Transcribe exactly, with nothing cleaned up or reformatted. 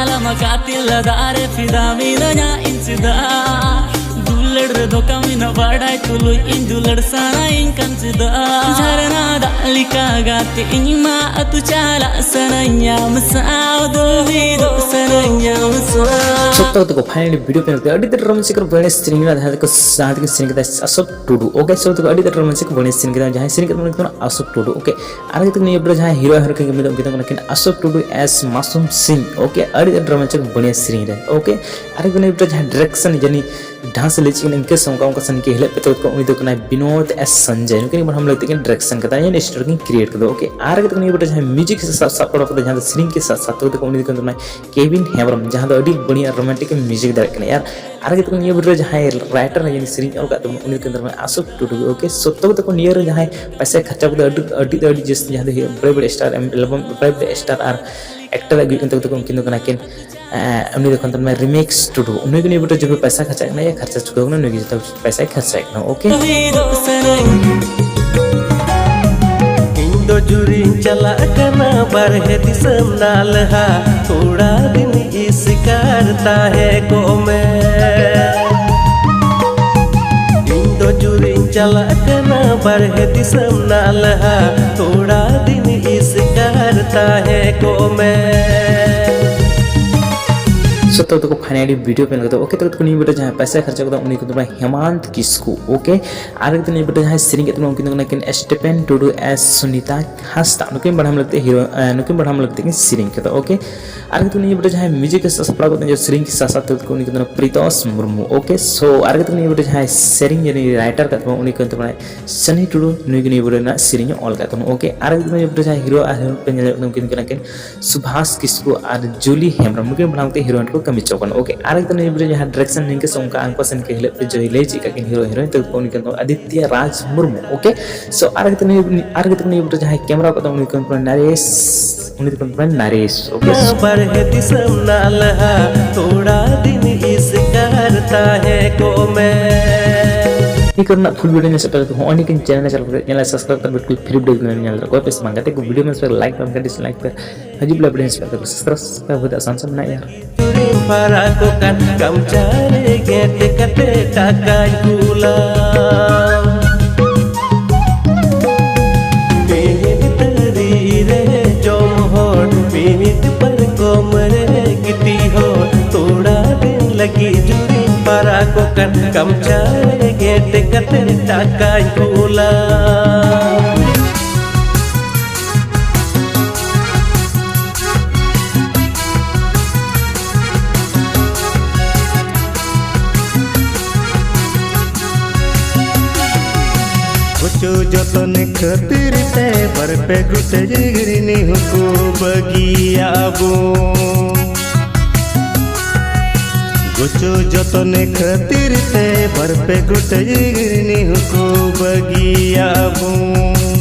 ᱟᱞᱟᱢᱟ ᱠᱟᱛᱤᱞ ᱞᱟᱫᱟ ᱨᱮ ᱯᱷᱤᱫᱟ ᱢᱤᱱᱟᱹᱧᱟ ᱤᱧ ᱪᱮᱫᱟᱜ? ᱫᱩᱞᱟᱹᱲ ᱨᱮᱫᱚ ᱠᱟᱹᱢᱤ ᱱᱟ ᱵᱟᱰᱟᱭ ᱛᱩᱞᱩᱡ ᱤᱧ ᱫᱩᱞᱟᱹᱲ ᱥᱟᱱᱟᱭᱤᱧ ᱠᱟᱱ ᱪᱮᱫᱟᱜ? ᱡᱷᱟᱨᱱᱟ ᱫᱟᱜ ᱞᱮᱠᱟ ᱜᱟᱛᱮ ᱤᱧ ᱢᱟ ᱟᱹᱛᱩ ᱪᱟᱞᱟᱜ ᱥᱟᱱᱟᱧᱟ ᱟᱢ ᱥᱟᱶ ᱫᱩᱞ ᱢᱤᱫᱚᱜ ᱥᱟᱱᱟᱧᱟ ᱟᱢ ᱥᱟᱶ᱾ ᱥᱚᱛᱛᱚ ᱠᱟᱛᱮ ᱠᱚ ᱯᱷᱟᱭᱱᱟᱞᱤ ᱵᱷᱤᱰᱤᱭᱳ ᱯᱮ ᱧᱮᱞ ᱠᱮᱫᱟ, ᱟᱹᱰᱤ ᱛᱮᱫ ᱨᱚᱢᱚᱡᱽ ᱥᱮᱠᱚᱨ ᱵᱮᱲᱮ ᱥᱮᱨᱮᱧ ᱨᱮ ᱡᱟᱦᱟᱸ ᱛᱮᱠᱚ ᱡᱟᱦᱟᱸ ᱛᱮᱠᱚ ᱥᱮᱨᱮᱧ ᱠᱮᱫᱟ ᱟᱥᱚᱠ ᱴᱩᱰᱩ᱾ ᱳᱠᱮ, ᱥᱚᱛᱛᱚ ᱠᱟᱛᱮ ᱠᱚ ᱟᱹᱰᱤ ᱛᱮᱫ ᱨᱚᱢᱚᱡᱽ ᱥᱮᱠᱚᱨ ᱵᱮᱲᱮ ᱥᱮᱨᱮᱧ ᱠᱮᱫᱟ, ᱡᱟᱦᱟᱸᱭ ᱥᱮᱨᱮᱧ ᱠᱮᱫᱟ ᱩᱱᱤ ᱫᱚ ᱠᱟᱱᱟ ᱟᱥᱚᱠ ᱴᱩᱰᱩ᱾ ᱳᱠᱮ, ᱟᱨ ᱠᱟᱛᱮ ᱱᱤᱭᱟᱹ ᱵᱮᱲᱟ ᱡᱟᱦᱟᱸᱭ ᱦᱤᱨᱳ ᱦᱤᱨᱳ ᱠᱤᱱ ᱠᱟᱹᱢᱤ ᱫᱚ ᱩᱱᱠᱤᱱ ᱫᱚ ᱠᱟᱱᱟ ᱠᱤᱱ ᱟᱥᱚᱠ ᱴᱩᱰᱩ ᱮᱥ ᱢᱟᱥᱩᱢ ᱥᱤᱝ᱾ ᱳᱠᱮ, ᱟᱹᱰᱤ ᱛᱮᱫ ᱨᱚᱢᱚᱡᱽ ᱥᱮᱠᱚᱨ ᱵᱮᱲᱮ ᱥᱮᱨᱮᱧ ᱨᱮ᱾ ᱳᱠᱮ, ᱟᱨ ᱠᱟᱛᱮ ᱱᱤᱭᱟᱹ ᱵᱮᱲᱟ ᱡᱟᱦᱟᱸᱭ ᱰᱟᱭᱨᱮᱠᱥᱚᱱ ᱡᱟᱹᱱᱤ ᱰᱟᱱᱥ ᱞᱟᱹᱭ ᱪᱤᱠᱟᱹ ᱤᱱᱠᱟᱹ ᱥᱮ ᱚᱱᱠᱟ ᱚᱱᱠᱟ ᱥᱮᱱ ᱠᱤ ᱦᱤᱞᱟᱹᱜ ᱯᱮᱛᱚ ᱠᱚ ᱩᱱᱤ ᱫᱚ ᱠᱟᱱᱟᱭ ᱵᱤᱱᱳᱫ ᱮᱥ ᱥᱚᱧᱡᱚᱭ᱾ ᱱᱩᱠᱤᱱ ᱵᱟᱱᱟᱢ ᱞᱟᱹᱜᱤᱫ ᱛᱮᱠᱤᱱ ᱰᱟᱭᱨᱮᱠᱥᱚᱱ ᱠᱟᱫᱟ, ᱤᱧ ᱥᱴᱳᱨᱤ ᱠᱤᱱ ᱠᱨᱤᱭᱮᱴ ᱠᱟᱫᱟ᱾ ᱳᱠᱮ, ᱟᱨ ᱠᱟᱛᱮ ᱱᱤᱭᱟᱹ ᱵᱮᱲᱟ ᱡᱟᱦᱟᱸᱭ ᱢᱤᱭᱩᱡᱤᱠ ᱥᱟᱵ ᱥᱟᱵ ᱯᱟᱲᱟᱣ ᱠᱟᱫᱟ, ᱡᱟᱦᱟᱸ ᱫᱚ ᱥᱮᱨᱮᱧ ᱠᱤᱱ ᱥᱟᱵ ᱥᱟᱵ ᱠᱟᱫᱟ, ᱩᱱᱤ ᱫᱚ ᱠᱟᱱᱟᱭ ᱠᱮᱵᱤᱱ ᱦᱮᱢᱵᱨᱚᱢ, ᱡᱟᱦᱟᱸ ᱫᱚ ᱟᱹᱰᱤ ᱵᱟᱹᱲᱤᱡ ᱨᱳᱢᱟᱱᱴᱤᱠ ᱢᱤᱭᱩᱡᱤᱠ ᱫᱟᱲᱮᱭᱟᱜ ᱠᱟᱱᱟ᱾ ᱟᱨ ᱟᱨ ᱠᱟᱛᱮ ᱱᱤᱭᱟᱹ ᱵᱮᱲᱟ ᱡᱟᱦᱟᱸᱭ ᱨᱟᱭᱴᱟᱨ ᱡᱟᱦᱟᱸᱭ ᱥᱮᱨᱮᱧ ᱚᱞ ᱠᱟᱫ ᱛᱟᱵᱚᱱ ᱩᱱᱤ ᱫᱚ ᱠᱟᱱ ᱛᱟᱵᱚᱱᱟ ᱟᱥᱚᱠ ᱴᱩᱰᱩ᱾ ᱳᱠᱮ, ᱥᱚᱛᱛᱚ ᱠᱟᱛᱮ ᱠᱚ ᱱᱤᱭᱟᱹ ᱨᱮ ᱡᱟᱦᱟᱸᱭ ᱯᱚᱭᱥᱟ ᱠᱷᱚᱨᱪᱟ ᱠᱟᱫᱟ ᱟᱹᱰᱤ ᱟᱹᱰᱤ ᱟᱹᱰᱤ ᱡᱟᱹᱥᱛᱤ, ᱡᱟᱦᱟᱸ ᱫᱚ ᱦᱩᱭᱩᱜ ᱵᱟᱲᱮ ᱵᱟᱲᱮ ᱥᱴᱟᱨ ᱮᱢ ᱮᱞᱵᱟᱢ ᱵᱟᱲᱮ ᱵᱟᱲᱮ ᱥᱴᱟᱨ ᱟᱨ ᱮᱠᱴᱟᱨ ᱟᱹᱜᱩᱭ ᱠᱟᱱ ᱛᱟᱠᱚ ᱩᱱᱠᱤᱱ ᱫᱚ ᱠᱟᱱᱟ ᱠᱤᱱ ᱮᱸ, ᱩᱱᱤ ᱫᱚ ᱠᱟᱱ ᱛᱟᱵᱚᱱᱟ ᱨᱤᱢᱤᱠᱥ ᱴᱩᱰᱩ᱾ ᱩᱱᱤ ᱜᱮ ᱱᱤᱭᱟᱹ ᱵᱮᱲᱟ ᱡᱚᱛᱚ ᱯᱚᱭᱥᱟ ᱠᱷᱚᱨᱪᱟᱜ ᱠᱟᱱᱟ, ᱭᱟ ᱠᱷᱚᱨᱪᱟ ᱪᱩᱠᱟᱹᱣ ᱠᱟᱱᱟ, ᱱᱩᱭ ᱜᱮ ᱡᱚᱛᱚ ᱯᱚᱭᱥᱟᱭ ᱠᱷᱚᱨᱪᱟᱭᱮᱫ ᱠᱟᱱᱟ᱾ ᱳᱠᱮ, ᱤᱧ ᱫᱚ ᱡᱩᱨᱤᱧ ᱪᱟᱞᱟᱜ ᱠᱟᱱᱟ ᱵᱟᱨᱦᱮ ᱫᱤᱥᱚᱢ ᱱᱟᱞᱦᱟ, ᱛᱷᱚᱲᱟ ᱫᱤᱱ ᱤᱥᱠᱟᱨ ᱛᱟᱦᱮᱸ ᱠᱚᱜ ᱢᱮ᱾ ᱤᱧ ᱫᱚ ᱡᱩᱨᱤᱧ ᱪᱟᱞᱟᱜ ᱠᱟᱱᱟ ᱵᱟᱨᱦᱮ ᱫᱤᱥᱚᱢ ᱱᱟᱞᱦᱟ, ᱛᱷᱚᱲᱟ ᱫᱤᱱ ᱤᱥᱠᱟᱨ ᱛᱟᱦᱮᱸ ᱠᱚᱜ ᱢᱮ᱾ ᱥᱚᱛᱛᱚ ᱛᱟᱠᱚ ᱯᱷᱟᱭᱱᱟᱞᱤ ᱵᱷᱤᱰᱤᱭᱳ ᱯᱮ ᱧᱮᱞ ᱠᱟᱫᱟ᱾ ᱳᱠᱮ, ᱛᱟᱠᱚ ᱱᱤᱭᱟᱹ ᱵᱮᱲᱟ ᱡᱟᱦᱟᱸᱭ ᱯᱚᱭᱥᱟ ᱠᱷᱚᱨᱪᱟ ᱠᱟᱫᱟ ᱩᱱᱤ ᱠᱚ ᱛᱟᱵᱚᱱᱟ ᱦᱮᱢᱟᱱᱛ ᱠᱤᱥᱠᱩ᱾ ᱳᱠᱮ, ᱟᱨ ᱠᱟᱛᱮ ᱱᱤᱭᱟᱹ ᱵᱮᱲᱟ ᱡᱟᱦᱟᱸᱭ ᱥᱮᱨᱮᱧ ᱠᱟᱫ ᱛᱟᱵᱚᱱᱟ ᱩᱱᱠᱤᱱ ᱫᱚ ᱠᱟᱱᱟ ᱠᱤᱱ ᱥᱴᱤᱯᱮᱱ ᱴᱩᱰᱩ ᱮᱥ ᱥᱩᱱᱤᱛᱟ ᱦᱟᱸᱥᱫᱟ᱾ ᱱᱩᱠᱤᱱ ᱵᱟᱲᱦᱟᱢ ᱞᱟᱹᱜᱤᱫ ᱦᱤᱨᱳ, ᱮ, ᱱᱩᱠᱤᱱ ᱵᱟᱲᱦᱟᱢ ᱞᱟᱹᱜᱤᱫ ᱠᱤᱱ ᱥᱮᱨᱮᱧ ᱠᱟᱫᱟ᱾ ᱳᱠᱮ, ᱟᱨ ᱠᱟᱛᱮ ᱱᱤᱭᱟᱹ ᱵᱮᱲᱟ ᱡᱟᱦᱟᱸᱭ ᱢᱤᱭᱩᱡᱤᱠ ᱮ ᱥᱟᱯᱲᱟᱣ ᱠᱟᱫᱟ, ᱥᱮᱨᱮᱧ ᱠᱤᱱ ᱥᱟᱥᱟ ᱛᱟᱠᱚ ᱩᱱᱤ ᱠᱚ ᱛᱟᱵᱚᱱᱟ ᱯᱨᱤᱛᱚᱥ ᱢᱩᱨᱢᱩ᱾ ᱳᱠᱮ, ᱥᱳ ᱟᱨ ᱠᱟᱛᱮ ᱱᱤᱭᱟᱹ ᱵᱮᱲᱟ ᱡᱟᱦᱟᱸᱭ ᱥᱮᱨᱮᱧ ᱡᱟᱹᱱᱤᱡ ᱨᱟᱭᱴᱟᱨ ᱠᱟᱫ ᱛᱟᱵᱚᱱᱟ ᱩᱱᱤ ᱠᱚ ᱛᱟᱵᱚᱱᱟ ᱥᱟᱱᱤ ᱴᱩᱰᱩ᱾ ᱱᱩᱭ ᱜᱮ ᱱᱤᱭᱟᱹ ᱵᱮᱲᱟ ᱨᱮᱱᱟᱜ ᱥᱮᱨᱮᱧ ᱮ ᱚᱞ ᱠᱟᱫ ᱛᱟᱵᱚᱱᱟ᱾ ᱳᱠᱮ, ᱟᱨ ᱠᱟᱛᱮ ᱱᱤᱭᱟᱹ ᱵᱮᱲᱟ ᱡᱟᱦᱟᱸᱭ ᱦᱤᱨᱳ ᱟᱨ ᱦᱤᱨᱳᱭᱤᱱ ᱯᱮ ᱧᱮᱞᱮᱫ ᱠᱟᱱᱟ ᱩᱱᱠᱤᱱ ᱠᱟᱱᱟ ᱠᱤᱱ ᱥᱩᱵᱷᱟᱥ ᱠᱤᱥᱠᱩ ᱟᱨ ᱡᱩᱞᱤ ᱦᱮᱢᱵᱨᱚᱢ ᱱᱩᱠᱤᱱ ᱵᱟᱱᱟᱨ ᱛᱮ ᱦᱤᱨᱳᱭᱤᱱ ᱠᱚ ᱠᱟᱹᱢᱤ ᱦᱚᱪᱚ ᱠᱟᱱᱟ᱾ ᱳᱠᱮ, ᱟᱨ ᱠᱟᱛᱮ ᱱᱤᱭᱟᱹ ᱵᱮᱲᱟ ᱡᱟᱦᱟᱸ ᱰᱟᱭᱨᱮᱠᱥᱚᱱ ᱱᱤᱝᱠᱟᱹ ᱥᱮ ᱚᱱᱠᱟ ᱟᱝᱠᱚ ᱥᱮᱱ ᱠᱮ ᱦᱤᱞᱳᱜ ᱯᱮ ᱡᱚᱭ ᱞᱟᱹᱭ ᱪᱮᱫ ᱠᱟᱜ ᱠᱤᱱ ᱦᱤᱨᱳ ᱦᱤᱨᱳᱭᱤᱱ ᱛᱟᱠᱚ ᱩᱱᱤ ᱠᱟᱱᱟ ᱟᱫᱤᱛᱭᱟ ᱨᱟᱡᱽ ᱢᱩᱨᱢᱩ᱾ ᱳᱠᱮ, ᱥᱳ ᱟᱨ ᱠᱟᱛᱮ ᱱᱤᱭᱟᱹ ᱟᱨ ᱠᱟᱛᱮ ᱱᱤᱭᱟᱹ ᱵᱮᱲᱟ ᱡᱟᱦᱟᱸᱭ ᱠᱮᱢᱮᱨᱟ ᱠᱟᱫᱟ ᱩᱱᱤ ᱠᱟᱱ ᱱᱟᱨᱮᱥ, ᱩᱱᱤ ᱫᱚ ᱠᱟᱱ ᱱᱟᱨᱮᱥ᱾ ᱳᱠᱮ, ᱵᱟᱨᱦᱮ ᱫᱤᱥᱚᱢ ᱱᱟᱞᱦᱟ ᱛᱷᱚᱲᱟ ᱫᱤᱱ ᱤᱥᱠᱟᱨ ᱛᱟᱦᱮᱸ ᱠᱚᱜ ᱢᱮ᱾ ᱱᱤᱭᱟᱹ ᱠᱚᱨᱮᱱᱟᱜ ᱯᱷᱩᱞ ᱵᱷᱤᱰᱤᱭᱳ ᱧᱮᱞ ᱥᱮᱫ ᱯᱮ ᱦᱚᱸᱜᱼᱚᱭ ᱱᱤᱭᱟᱹ ᱠᱤᱱ ᱪᱮᱱᱮᱞ ᱨᱮ ᱪᱟᱞᱟᱣ ᱠᱟᱛᱮ ᱧᱮᱞ ᱥᱟᱵᱥᱠᱨᱟᱭᱤᱵ ᱠᱟᱛᱮ ᱵᱤᱞᱠᱩᱞ ᱯᱷᱨᱤ ᱵᱷᱤᱰᱤᱭᱳ ᱜᱮ ᱧᱮᱞ ᱫᱟᱲᱮᱭᱟᱜᱼᱟ᱾ ᱚᱠᱚᱭ ᱯᱮ ᱥᱮ ᱵᱟᱝ ᱜᱟᱛᱮ ᱠᱚ ᱵᱷᱤᱰᱤᱭᱳ ᱢᱮᱱ ᱥᱮ ᱞᱟᱭᱤᱠ ᱵᱟᱝ ᱠᱟᱛᱮ ᱰᱤᱥᱞᱟᱭᱤᱠ ᱯᱮ ᱦᱤᱡᱩᱜ ᱞᱮ ᱵᱷᱤᱰᱤᱭᱳ ᱥᱟᱵᱥᱠᱨᱟᱭᱤᱵ ᱠᱟᱛᱮ ᱥᱟᱱ ᱥᱟᱱ ᱢᱮᱱᱟᱜ ᱭᱟᱨ᱾ ᱯᱟᱨᱟ ᱠᱚ ᱠᱟᱱ ᱠᱟᱢᱪᱟ ᱨᱮ ᱜᱮᱫ ᱠᱟᱛᱮ ᱴᱟᱠᱟᱧ ᱠᱩᱞᱟ᱾ ᱢᱤᱢᱤᱫ ᱛᱟᱹᱨᱤ ᱨᱮ ᱡᱚᱢ ᱦᱚᱲ, ᱢᱤᱢᱤᱫ ᱯᱟᱨᱠᱚᱢ ᱨᱮ ᱜᱤᱛᱤᱡ ᱦᱚᱲ, ᱛᱷᱚᱲᱟ ᱫᱤᱱ ᱞᱟᱹᱜᱤᱫ ᱡᱩᱨᱤ ᱯᱟᱨᱟ ᱠᱚ ᱠᱟᱱ ᱠᱟᱢᱪᱟ ᱨᱮ ᱜᱮᱫ ᱠᱟᱛᱮ ᱴᱟᱠᱟᱧ ᱠᱩᱞᱟ᱾ ᱜᱩᱪᱩ ᱡᱚᱛᱚᱱ ᱠᱷᱟᱹᱛᱤᱨ ᱛᱮ ᱵᱟᱨ ᱯᱮ ᱜᱚᱴᱮᱡ ᱜᱤᱨᱱᱤ ᱦᱚᱸᱠᱚ ᱵᱟᱹᱜᱤᱭᱟᱜ ᱵᱚᱱ᱾ ᱜᱩᱪᱩ ᱡᱚᱛᱚᱱ ᱠᱷᱟᱹᱛᱤᱨ ᱛᱮ ᱵᱟᱨ ᱯᱮ ᱜᱚᱴᱮᱡ ᱜᱤᱨᱱᱤ ᱦᱚᱸᱠᱚ ᱵᱟᱹᱜᱤᱭᱟᱜ ᱵᱚᱱ᱾